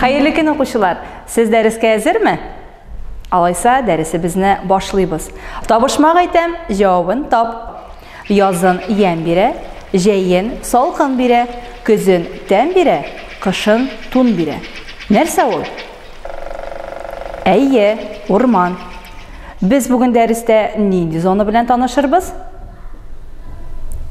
Хәерле көн, укучылар! Сез дәрескә әзерме? Алайса, дәресебезне башлыйбыз. Табышмак әйтәм, җавабын тап. Язын ямь бирә, җәен салкын бирә, көзен тәм бирә, кышын тун бирә. Нәрсә ул? Әйе, урман. Без бүген дәрестә нинди зона белән танышырбыз?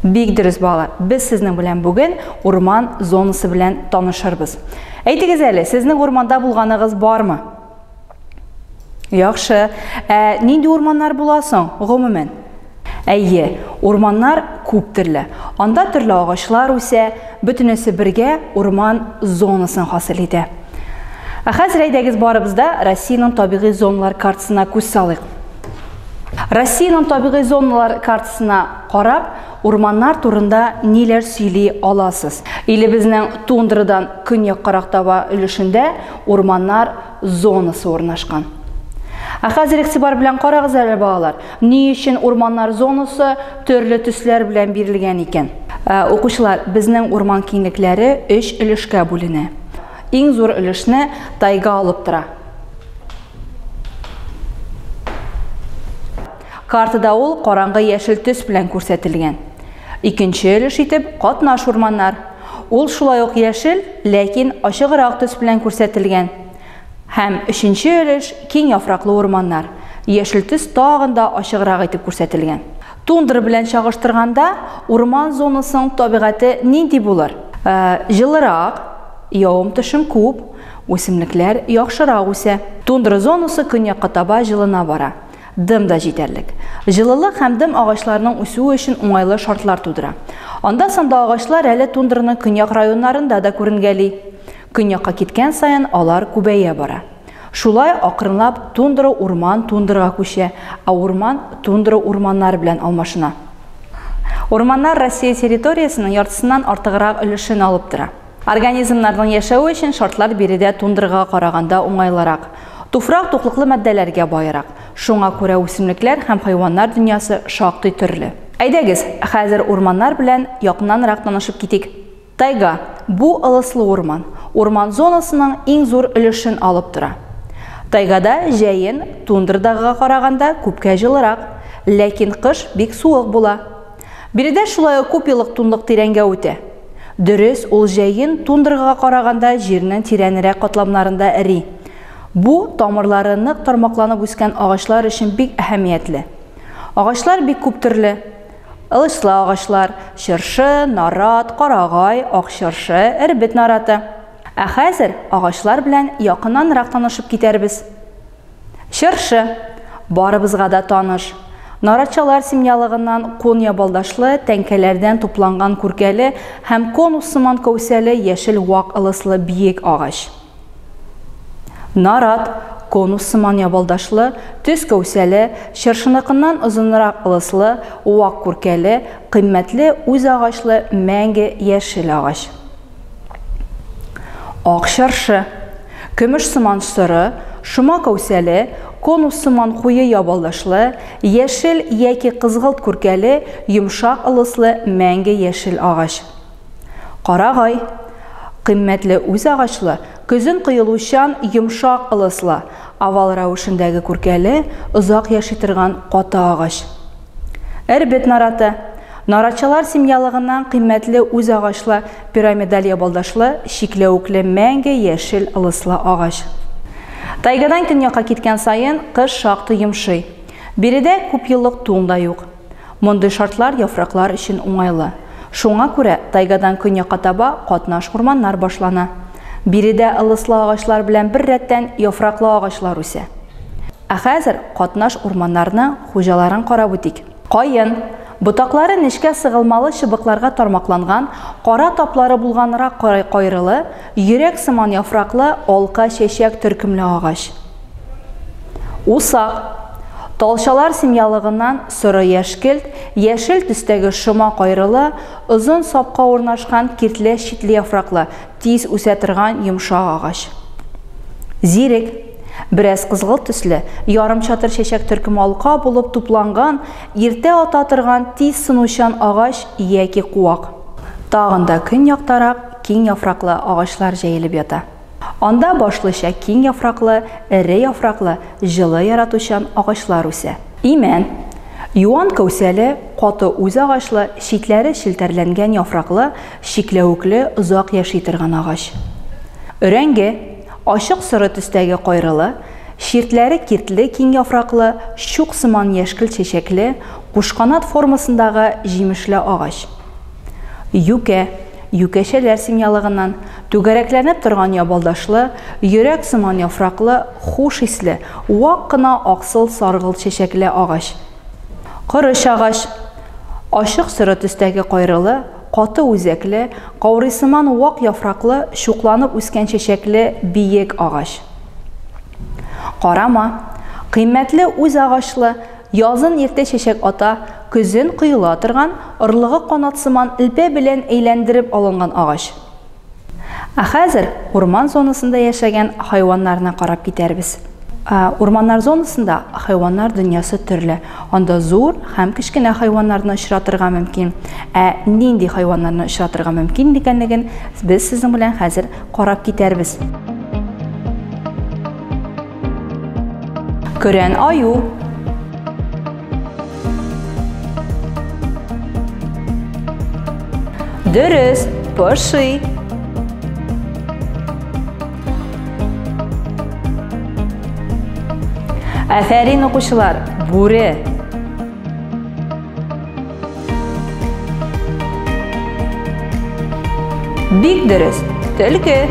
Бик дөрес, балалар. Без сезнең белән бүген урман зонасы белән танышырбыз. Әйтегез әле, сезнең урманда булганыгыз бармы? Яхшы. Ә нинди урманнар була соң, гомумән? Әйе, урманнар күп төрле. Анда төрле агачлар үсә, бөтенесе бергә урман зонасын хасил итә. Ә хәзер әйдәгез барыбыз да Россиянең табигый зоналар картасына күз салыйк. Россиянең табигый зоналар картасына карап, урманнар турында ниләр сөйли аласыз? Илебезнең тундрадан көньяккарак таба өлешендә урманнар зонасы урнашкан. Ә хәзер игътибар белән карагыз әле, балалар. Ни өчен урманнар зонасы төрле төсләр белән бирелгән икән? Ә, укучылар, безнең урман киңлекләре өч өлешкә бүленә. Иң зур өлешне тайга алып тора. Картада ул караңгы яшел төс белән күрсәтелгән. Икенче өлеш итеп катнаш урманнар. Ул шулай ук яшел, ләкин ачыграк төс белән күрсәтелгән. Һәм өченче өлеш киң яфраклы урманнар. Яшел төс тагын да ачыграк итеп күрсәтелгән. Тундра белән чагыштырганда, урман зонасының табигате нинди булыр? Җылырак, явым-төшем күп, үсемлекләр яхшырак үсә. Тундра зонасы көньякка таба җылына бара. Дым да җитәрлек. Җылылык һәм дым агачларның үсүе өчен уңайлы шартлар тудыра. Анда-санда агачлар әле тундраның көньяк районнарында да күренгәли. Көньякка киткән саен алар күбәя бара. Шулай акрынлап тундра урман тундрага күчә, ә урман тундра урманнары белән алмашына. Урманнар Россия территориясенең яртысыннан артыграк өлешен алып тора. Организмнарның яшәве өчен шартлар биредә тундрага караганда уңайлырак. Туфрак туклыклы матдәләргә баерак. Шуңа күрә үсемлекләр һәм хайваннар дөньясы шактый төрле. Әйдәгез, хәзер урманнар белән якыннанрак танышып китик. Тайга, бу ылыслы урман. Урман зонасының иң зур өлешен алып тора. Тайгада җәен тундрадагыга караганда күпкә җылырак, ләкин кыш бик суык була. Биредә шулай ук күпьеллык тунлык тирәнгә үтә. Дөрес, ул җәен тундрага караганда җирнең тирәнрәк катламнарында эри. Бу, тамырлары нык тармакланып үскән агачлар өчен бик әһәмиятле. Агачлар бик күп төрле. Ылыслы агачлар, чыршы, нарат, карагай, ак чыршы, эрбет нараты. Ә хәзер агачлар белән якыннанрак танышып китәрбез. Чыршы. Барыбызга да таныш. Наратчалар семьялыгыннан кун ябалдашлы, тәңкәләрдән тупланган күркәле һәм конус сыман кәүсәле яшел вак ылыслы биек агач. Нарат, конус сыман ябалдашлы, төз кәүсәле, чыршыныкыннан озынрак ылыслы, вак күркәле, кыйммәтле үз агачлы мәңге яшел агач. Ак чыршы. Көмеш сыман соры, шома кәүсәле, конус сыман куе ябалдашлы, яшел яки кызгылт күркәле, йомшак ылыслы мәңге яшел агач. Карагай. Кыйммәтле үз агачлы, көзен коелучан йомшак ылыслы, овал рәвешендәге күркәле, озак яши торган каты агач. Эрбет нараты. Наратчалар семьялыгыннан кыйммәтле үз агачлы, пирамидаль ябалдашлы, чикләвекле мәңге яшел ылыслы агач. Тайгадан көньякка киткән саен кыш шактый йомшый. Биредә күпьеллык туң да юк. Мондый шартлар яфраклар өчен уңайлы. Шуңа күрә тайгадан көньякка таба катнаш урманнар башлана. Биредә ылыслы агачлар белән беррәттән яфраклы агачлар үсә. Ә хәзер катнаш урманнарның хуҗаларын карап үтик. Каен. Ботаклары нечкә сыгылмалы чыбыкларга тармакланган, кара таплары булганрак кайрылы, йөрәк сыман яфраклы алка чәчәк төркемле агач. Усак. Талчалар семьялыгыннан соры яшькелт, яшел төстәге шома кайрылы, озын сапка урнашкан киртле читле яфраклы, тиз үсә торган йомшак агач. Зирек. Бераз кызгылт төсле, ярым чатыр чәчәк төркеме алка булып тупланган, иртә ата торган тиз сынучан агач яки куак. Тагын да көньяктарак киң яфраклы агачлар җәелеп ята. Анда башлыча киң яфраклы, эре яфраклы, җылы яратучан агачлар үсә. Имән. Юан кәүсәле, каты үз агачлы, читләре челтәрләнгән яфраклы, чикләвекле, озак яши торган агач. Өрәңге. Ачык соры төстәге кайрылы, чиртләре киртле киң яфраклы, чук сыман яшькелт чәчәкле, кушканат формасындагы җимешле агач. Юкә, юкәчәләр семьялыгыннан, түгәрәкләнеп торган ябалдашлы, йөрәк сыман яфраклы, хуш исле, вак кына аксыл саргылт чәчәкле агач. Корыч агач, ачык соры төстәге кайрылы, каты үзәкле, каурыйсыман вак яфраклы, чукланып үскән чәчәкле биек агач. Карама, кыйммәтле үз агачлы, Язын иртә чәчәк ата, көзен коела торган, орлыгы канатсыман элпә белән әйләндереп алынган агач. Ә хәзер урман зонасында яшәгән хайваннарны карап китәрбез. Урманнар зонасында хайваннар дөньясы төрле. Анда зур һәм кечкенә хайваннарны очратырга мөмкин. Ә нинди хайваннарны очратырга мөмкин икәнлеген без сезнең белән хәзер карап китәрбез. Көрән аю. Дөрес, поши. Афәрин, укучылар, бүре. Бик дөрес, төлке.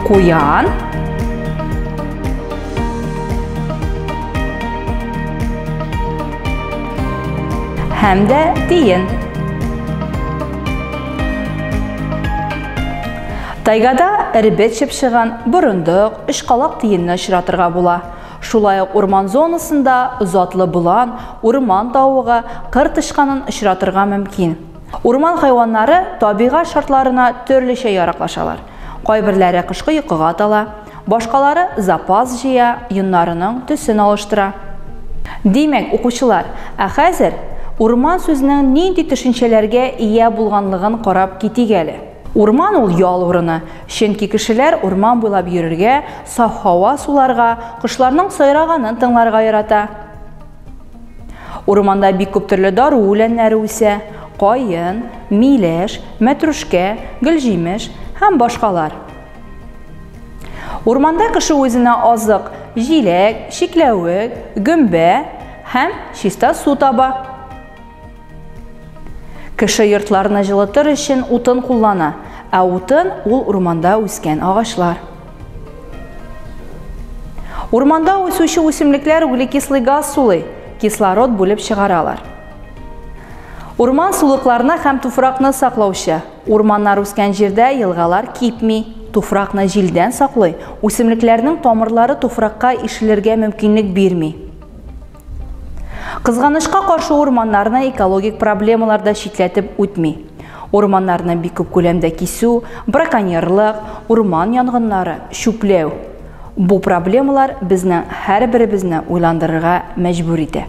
Куян. Һәм дә тиен. Тайгада эрбет чыпчыгын, борындык, өчкалак тиенне очратырга була. Шулай ук урман зонасында затлы болан, урман тавыгы, кыр тычканын очратырга мөмкин. Урман хайваннары табигать шартларына төрлечә яраклашалар. Кайберләре кышкы йокыга тала, башкалары запас җыя, йоннарының төсен алыштыра. Димәк, укучылар, ә хәзер урман сүзенең нинди төшенчәләргә ия булганлыгын карап китик әле. Урман ул ял урыны, чөнки кешеләр урман буйлап йөрергә, саф һава суларга, кошларның сайраганын тыңларга ярата. Урманда бик күп төрле дару үләннәре үсә: каен, миләш, мәтрүшкә, гөлҗимеш һәм башкалар. Урманда кеше үзенә азык, җиләк, чикләвек, гөмбә һәм чиста су таба. Кеше йортларны җылытыр өчен утын куллана, ә утын ул урманда үскән агачлар. Урманда үсүче үсемлекләр углекислый газ сулый, кислород бүлеп чыгаралар. Урман сулыкларны һәм туфракны саклаучы. Урманнар үскән җирдә елгалар кипми, туфракны җилдән саклый, үсемлекләрнең тамырлары туфракка ишелергә мөмкинлек бирми. Кызганычка каршы, урманнарны экологик проблемалар да читләтеп үтми. Урманнарны бик күп күләмдә кисү, браконьерлык, урман янгыннары, чүпләү. Бу проблемалар безнең һәрберебезне уйландырырга мәҗбүр итә.